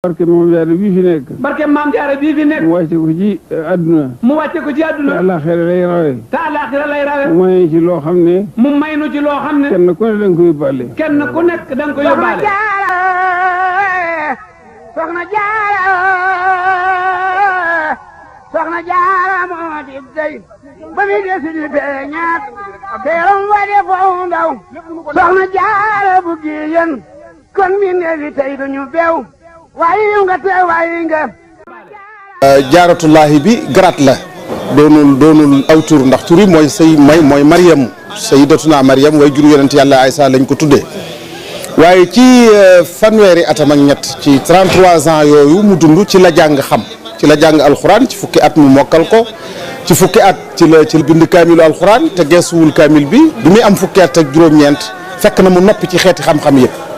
barke maam jaara bii fi nekk. barke maam jaara bii fi nekk. mu wàcce ko ci àdduna. mu wàcce ko ci àdduna. te àllaaxira lay rawe. te àllaaxira lay rawe. mu may ci loo xam ne. mu may nu ci loo xam ne. kenn ku ne da nga ko yóbbaale. kenn ku nekk da nga ko yóbbaale. soxna jaara soxna jaara moo di dey ba mi desi di feeñaat teeram wa de foo ndaw soxna jaara bu giyen kon mi neefi tey duñu beew waaye nga te waaye nga jaaratullaahi bi garaat la doonul aw tur ndax tur yi mooy mooy Mariam sayyidatuna Mariam way jur yonent yàlla Aysa lañ ko tuddee waaye ci fanweeri atam ak ñett ci 33 ans yooyu mu dund ci la jàng ci la jàng alxuraan ci fukki at mu mokkal ko ci fukki at ci la bind kaamilu alxuraan te geesuwul kaamil bi muy am fukki at ak juróom-ñeent fekk na mu noppi ci xeeti xam-xam yëpp